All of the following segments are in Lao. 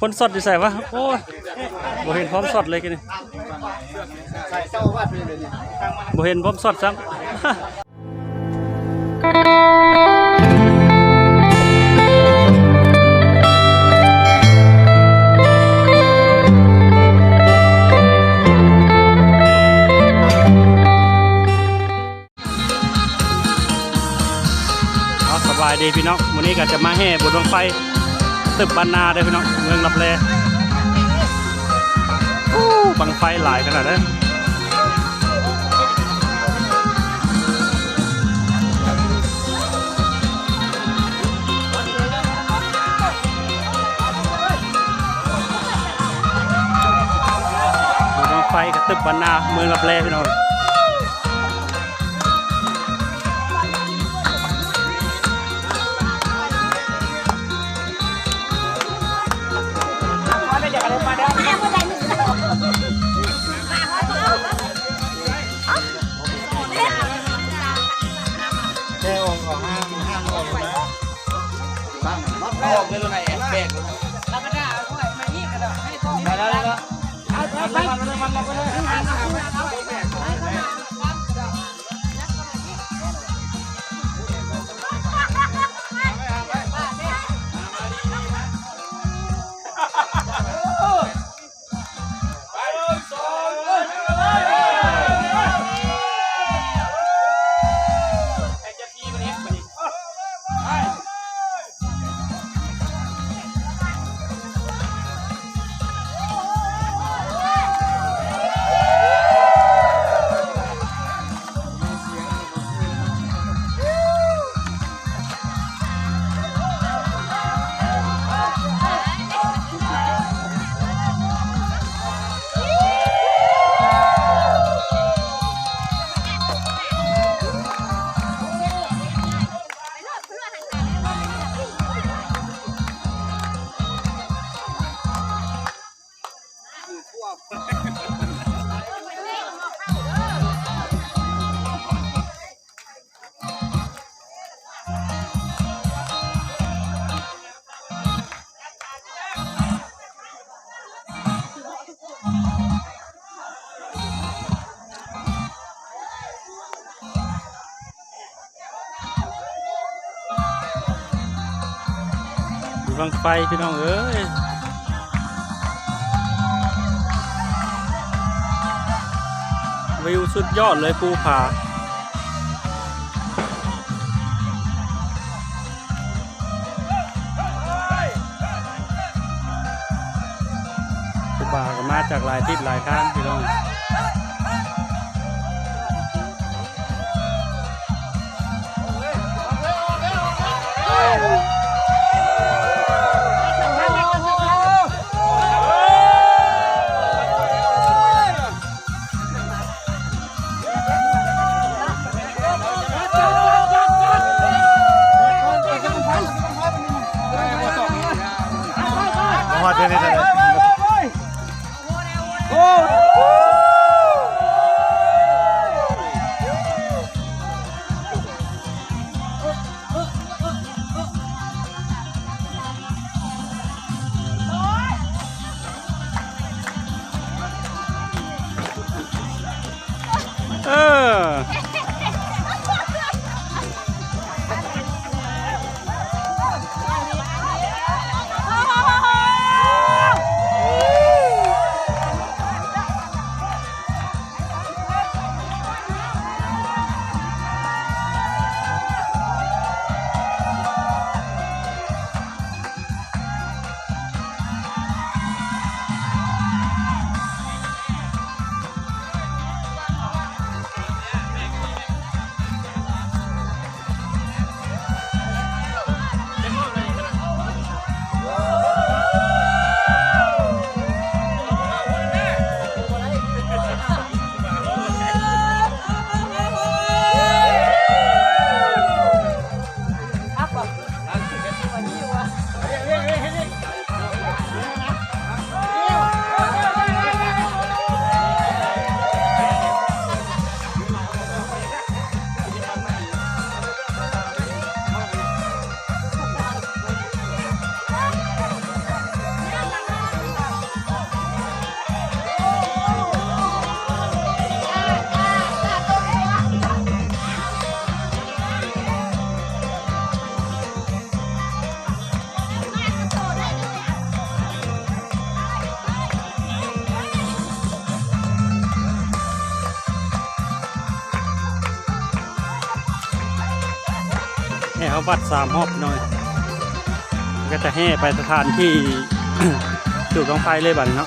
ຄົນສອດຢູ່ໃສວະ? ໂອ້ຍ ບໍ່ເຫັນພ້ອມສອດເລີຍກີ້ນີ້ ບໍ່ເຫັນພ້ອມສອດຊ້ຳ. ເອົາ ສະບາຍດີພີ່ນ້ອງ, ມື້ນີ້ກໍຈະມາແຫ່ບຸນບັ້ງໄຟຕຶບບ້ານນາເດີ້ພີ່ນ້ອງ, ເມືອງລັບແລ. ໂອ້ ບັ້ງໄຟຫຼາຍຂະໜາດເດີ້. ບຸນບັ້ງໄຟກະຕຶບບ້ານນາ ເມືອງລັບແລພີ່ນ້ອງ. ບັ້ງໄຟພີ່ນ້ອງເອີຍ ວິວສຸດຍອດເລີຍ ພູຜາ. ຄູບາກໍມາຈາກຫຼາຍທິດຫຼາຍທາງພີ່ນ້ອງ. ເອີ. ແມ່ນ ແຫ່ຮອບວັດສາມຮອບໜ້ອຍ ກໍຈະແຫ່ໄປສະຖານທີ່ ຈູດບັ້ງໄຟເລີຍບັດນີ້ເນາະ.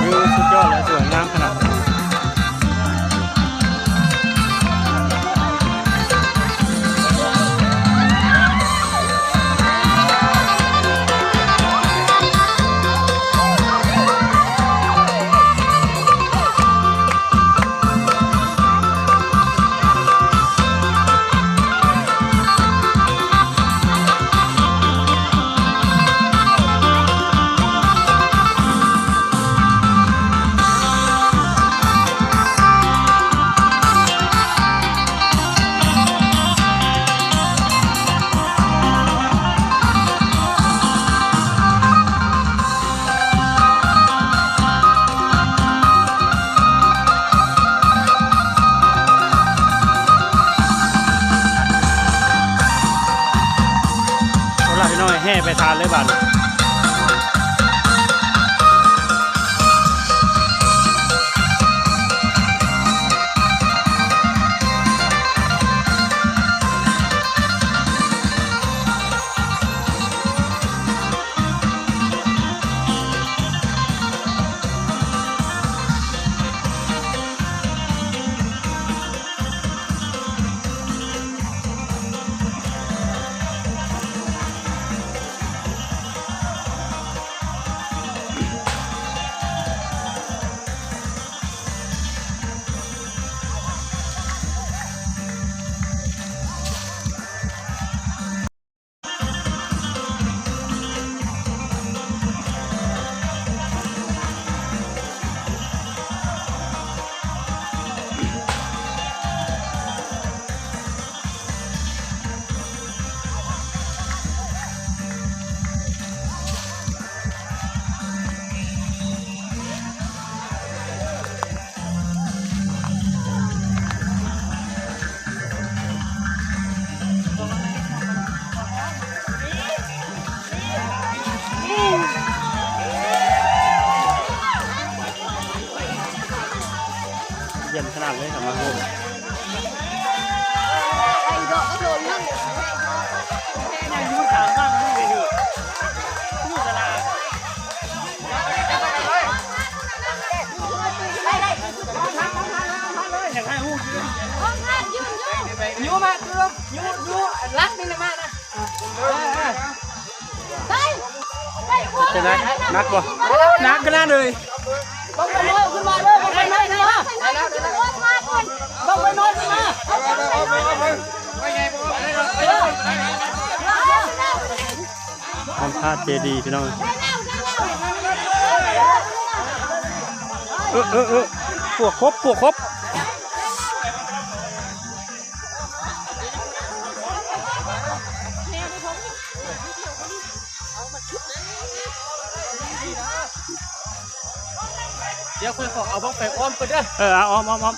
ວິວສຸດຍອດ ແລະ ສວຍງາມຂະໜາດ. ເອົາລະ ພີ່ນ້ອງ ແຫ່ໄປທານເລີຍບາດນີ້. ຢ້ຽມຂະໜາດເລີຍ ສຳລັບໂຮມ. ເປັນໄງ? ໜັກບໍ່? ໜັກຂະໜາດເລີຍ. ຫ້ອງພະເຈດີ ພີ່ນ້ອງ. ເອີ ເອີ ເອີ ປວກຄົບ ປວກຄົບ. ດຽວຂ້ອຍຂໍເອົາບັ້ງໄຟອ້ອມກ່ອນເດີ. ເອີ ເອົາ ອ້ອມ ອ້ອມ ອ້ອມ.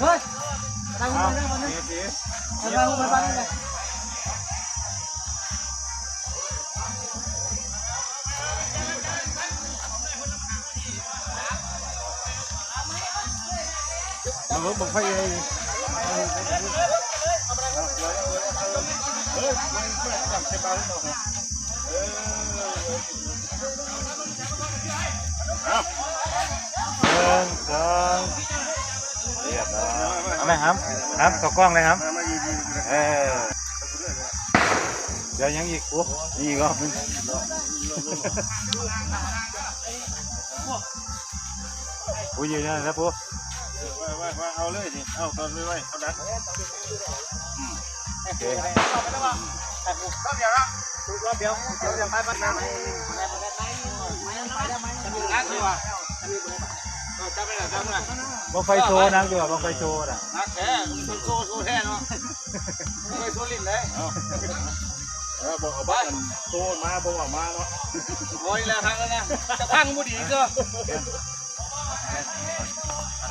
ເຮີຍ ນັ່ງລົງ ນັ່ງລົງ ນັ່ງລົງ. ມາເບິ່ງບັ້ງໄຟເລີຍ. ເອີ ເອົາ ໜຶ່ງ ສອງ ຮຽບຮ້ອຍ. ເອົາໄໝຫຳ ຫຳ ເຂົ້າກ້ອງເລີຍຫຳ. ເອີ ດຽວຍັງອີກ. ໂອ້ ນີ້ອີກຮອບໜຶ່ງ. ຜູ້ຢືນຢູ່ນັ້ນແຫຼະຜູ້. ເອົາເລີຍນີ້ ເອົາຕອນໄວໆ ເອົາດັດ. ອືມ. ໂອເຄ ບັ້ງໄຟໂຊນະ ຄືວ່າບັ້ງໄຟໂຊນະ ໜັກແທ້ ໂຊ ໂຊແທ້ເນາະ ບັ້ງໄຟໂຊຫຼິ້ນເດ້. ເອີ ບໍ່ເອົາບັ້ງໂຊມາ ບໍ່ເອົາມາເນາະ ໂອ້ຍ ແລ້ວທາງນັ້ນນະ ຈະພັງບໍ່ດີເດີ.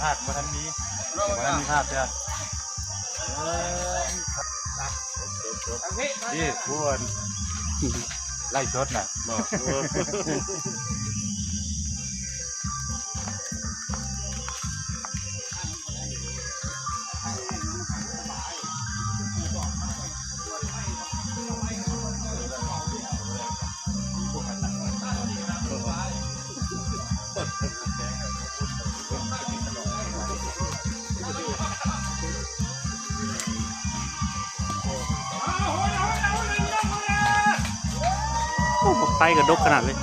ພາບບໍ່ທັນມີ ບໍ່ທັນມີພາບເທື່ອ ເອີ ນີ້ ຜູ້ອັນໄລຟ໌ສົດນະ ບໍ່ ໂອ້ ບັກໄຟກະດົກຂະໜາດເລີຍ.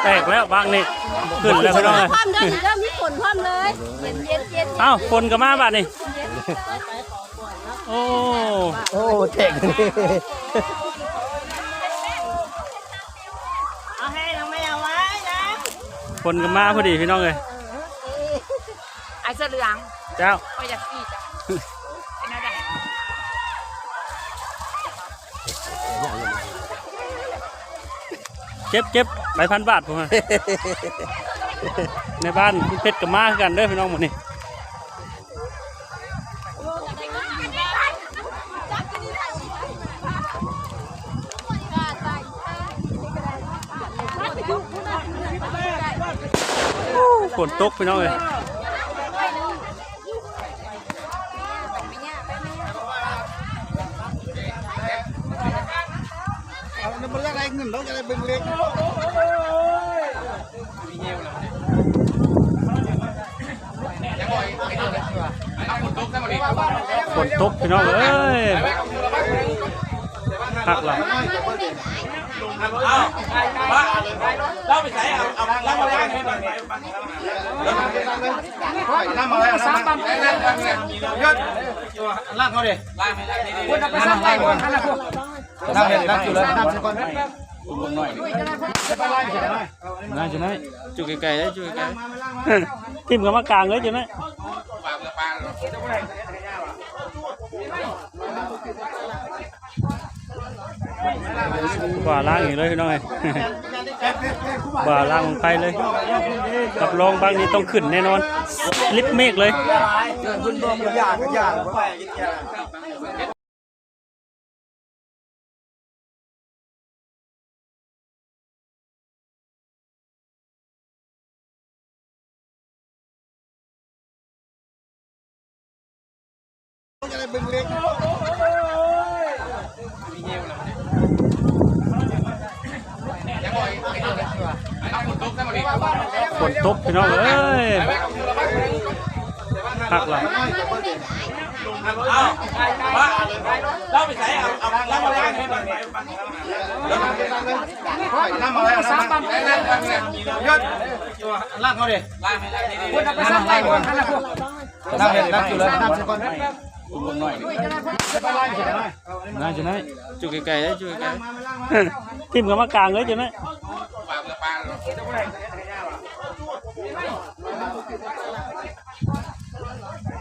ແຕກແລ້ວບາງນີ້ ຂຶ້ນແລ້ວພີ່ນ້ອງເອີຍ ພ້ອມເດີ ມີຝົນພ້ອມເລີຍ ເຢັນໆໆ ອ້າວ ຝົນກະມາບາດນີ້ ໂອ້ ໂອ້ ແຕກ ເອົາໃຫ້ນ້ອງແມວໄວ້ນະ ຝົນກະມາພໍດີພີ່ນ້ອງເອີຍ. ອ້າຍເສື້ອເຫຼືອງ ເຈົ້າ ຂ້ອຍຢາກຂີ່ເຈົ້າ ເປັນແນວໃດ? ເກັບ ເກັບ ໄປພັນບາດພຸ້ນ ແມ່ບ້ານເພັດກະມາຄືກັນເດີພີ່ນ້ອງມື້ນີ້. ໂອ້ ຝົນຕົກພີ່ນ້ອງເອີຍ. ເອົາ ບໍ່ຢາກໄດ້ເງິນດອກ ຢາກໄດ້ເບິ່ງເລກ. ຝົນຕົກພີ່ນ້ອງເອີຍ ຄັກລະ. ເອົາ ເອົາ ເອົາໄປໃສ່ ເອົາ ເອົາ ເອົາມາລ້າງໃຫ້ມັນ ນ້ຳມາໄວ້ ນ້ຳມາ ລ້າງເຮົາເດ້ ພຸ້ນເອົາໄປຊັກໄວ້ພຸ້ນ ຫັ້ນນະພຸ້ນ ນ້ຳເຮັດ ນ້ຳຢູ່ເລີຍ ນ້ຳໃສ່ກ່ອນ ຈຸ່ມໄກໆເດີ ຈຸ່ມໄກໆ ຖິ້ມເຂົ້າມາກາງເລີຍຈຸ່ມນະ. ບ່າລ້າງອີກເລີຍພີ່ນ້ອງເອີຍ ບ່າລ້າງບັ້ງໄຟເລີຍ ຮັບຮອງບັ້ງນີ້ຕ້ອງຂຶ້ນແນ່ນອນ ລິບເມກເລີຍ. ຝົນຕົກພີ່ນ້ອງເອີຍ ຄັກລະ. ເອົາ ເອົາ ເອົາໄປໃສ່ ເອົາ ເອົາ ເອົາມາລ້າງໃຫ້ມັນ ນ້ຳມາໄວ້ ນ້ຳມາ ລ້າງເຮົາເດ້ ພຸ້ນເອົາໄປຊັກໄວ້ກ່ອນ ຫັ້ນນະ ພຸ້ນ ນ້ຳເຮັດ ນ້ຳຢູ່ເລີຍ ນ້ຳໃສ່ກ່ອນ ນ້ຳຢູ່ໃນ ຈຸ່ມໄກໆເດີ ຈຸ່ມໄກໆ ຖິ້ມເຂົ້າມາກາງເລີຍຈຸ່ມນະ.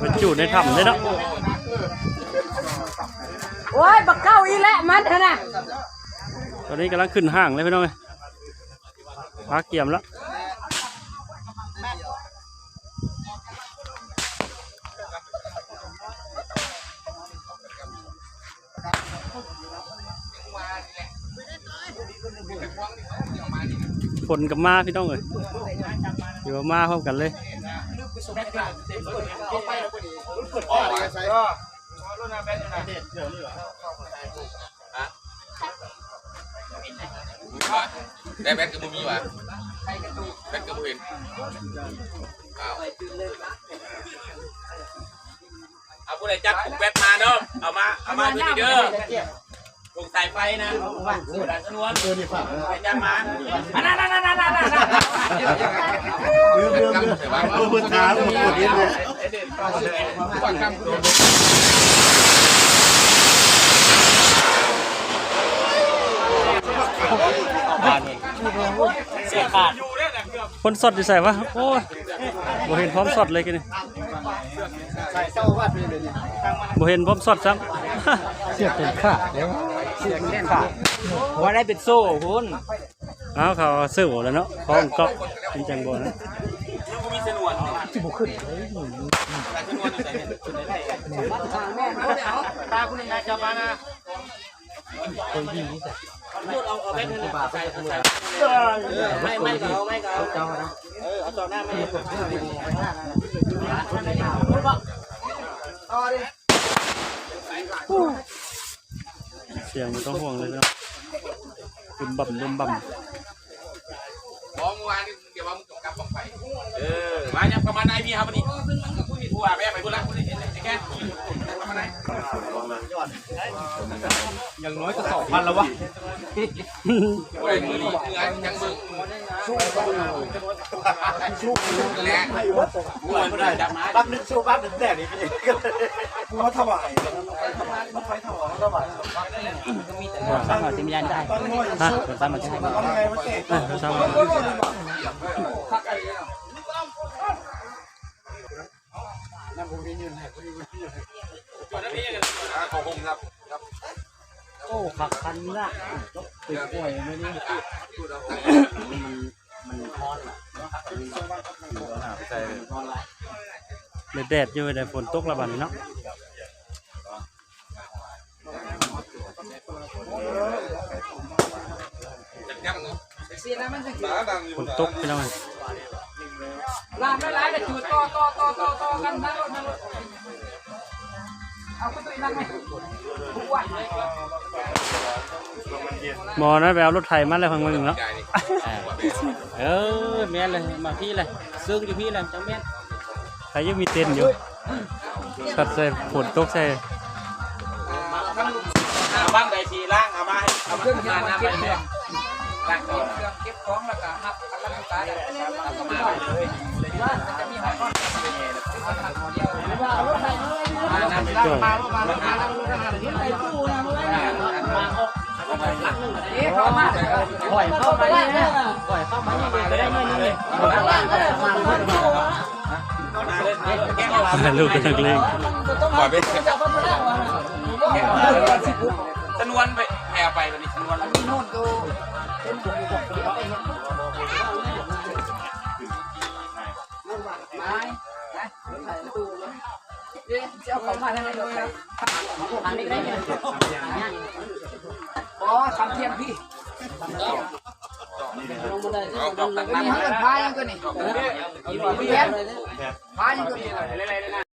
ມັນຢູ່ໃນຖ້ຳເດ້ເນາະ. ໂອ້ຍ ບັກເກົ້າອີກແລ້ວມັນຫັ້ນນະ. ຕອນນີ້ກຳລັງຂຶ້ນຫ້າງເລີຍພີ່ນ້ອງເອີຍ. ປາກກຽມລະ. ຝົນກໍມາພີ່ນ້ອງເອີຍ ຖືວ່າມາພ້ອມກັນເລີຍ. ຮະ? ແຕ່ແບັດກໍບໍ່ມີຫວາ? ແບັດກໍບໍ່ເຫັນ. ອ້າວ ເອົາ ຜູ້ໃດຈັບຜົງແບັດມາເດີ ເອົາມາ ເອົາມາເບິ່ງເດີ. ຜົງສາຍໄຟນະ ດານຊະນວນ ເອີ ນີ້ຝາກນະ ໃຜຈັບມາ? ອັນນັ້ນໆໆໆໆ ລືມໆໆ ເອີ ເພິ່ນຖາມ ເພິ່ນເຫັນເລີຍ. ເສຍຂາດ. ຄົນຊັອດຢູ່ໃສວະ? ໂອ້ຍ ບໍ່ເຫັນພ້ອມຊັອດເລີຍກີ້ນີ້ ບໍ່ເຫັນພ້ອມຊັອດຊ້ຳ. ເສຍເປັນຂາດແລ້ວ ເສຍເປັນຂາດ ວ່າໄດ້ເປັນໂສ້ພຸ້ນ. ອ້າວ ເຂົາເອົາເສີ້າແລ້ວເນາະ ຂອງກໍເປັນຈັ່ງບໍ່ນະ. ຊິບໍ່ຂຶ້ນເລີຍ ຕາຜູ້ໜຶ່ງນະ ຈັບມານະ. ເອົາ ເອົາແບັດນັ້ນໃສ່ ໃຫ້ ໄມ້ກໍເອົາ ໄມ້ກໍເອົາ ເຈົ້ານະ ເອີ ເອົາຕໍ່ໜ້າໄມ້ ຕໍ່ດິ. ສຽງບໍ່ຕ້ອງຫ່ວງເລີຍເນາະ ບຶມບຳ ບຶມບຳ. ບໍ່ ເມື່ອວານນີ້ ດຽວວ່າ ກັບບັ້ງໄຟ ເອີ ມາຍັບເຂົ້າມາໃນເມຍເຮົາບັດນີ້ ຜົວແມ່ໄປພຸ້ນລະ ໄອ້ແກນ ຢ່າງໜ້ອຍກໍສອງພັນແລ້ວວະ. ໂອ້ຍ ມື້ນີ້ເຮືອນຍັງເບິ່ງ ແລະ ບັກໜຶ່ງສູ້ບັກໜຶ່ງແຕ່ນີ້ ມາຖວາຍ ມາໄຟຖວາຍ ມາຖວາຍ. ໂທລະສັບມາຊິມີອັນໃດ? ຮະ? ໂທລະສັບມາຊິໃຫ້ ເອີ ໂທລະສັບມາ. ໂອ້ ຄັກຄັນນະ ເປັນປ່ວຍມື້ນີ້ ມັນ ມັນຮ້ອນນະ ແດດໆຢູ່ ແດດຝົນຕົກລະບັດນີ້ເນາະ. ຝົນຕົກພີ່ນ້ອງເອີຍ. ລາມຫຼາຍໆ ແລ້ວຈູດຕໍ່ໆໆໆກັນ ນັ່ງລົດ ນັ່ງລົດ ເອົາຂຶ້ນໂຕອີກ ນັ່ງໄປ ຜູ້ອ້ວນ ໝໍນັ້ນໄປເອົາລົດໄຖມາແລ້ວ ພັງເບິ່ງເນາະ. ເອີ ແມ່ນເລີຍ ມາພີ້ເລີຍ ເຊິ່ງຢູ່ພີ້ເລີຍ ຈັ່ງແມ່ນ. ໃຜຍັງມີເຕັນຢູ່ ສັດໃສ່ ຝົນຕົກໃສ່ ເອົາບາງໃດທີ່ລ້າງ ເອົາມາໃຫ້ ເອົາມາ ເຄື່ອງເຮັດ ມາ ນ້ຳ ເກັບ ໄປ ເຄື່ອງ ລ້າງກ່ອນ ເກັບຂອງ ແລ້ວກໍຮັບ ອັນລັງກາໄດ້ ແລ້ວກໍມາໄດ້ເລີຍ ມັນຈະມີຫ້ອງນອນ ເອົາລົດໄຖມາ ມາ ມາ ມາ ມາ ເອີ ເຂົ້າມາ ຂ້ອຍເຂົ້າມານີ້ນະ ຂ້ອຍເຂົ້າມານີ້ກໍໄດ້ໜ້ອຍໜຶ່ງນີ້ ລູກກຳລັງເລັ່ງ ຂ້ອຍໄປ ຊະນວນໄປ ໃຫ້ເອົາໄປບັດນີ້ ຊະນວນ ມັນມີໂນ່ນຢູ່ ໄປ ໄປ ເອີ ຊິເອົາເຂົ້າມາທາງໃນລົດໄຖ ທາງນີ້ກໍໄດ້ ອໍ ສາມທ່ຽນພີ້ ຕົວນີ້ເຮົາເອີ້ນພາຫຍັງຕົວນີ້ ພາຫຍັງຕົວນີ້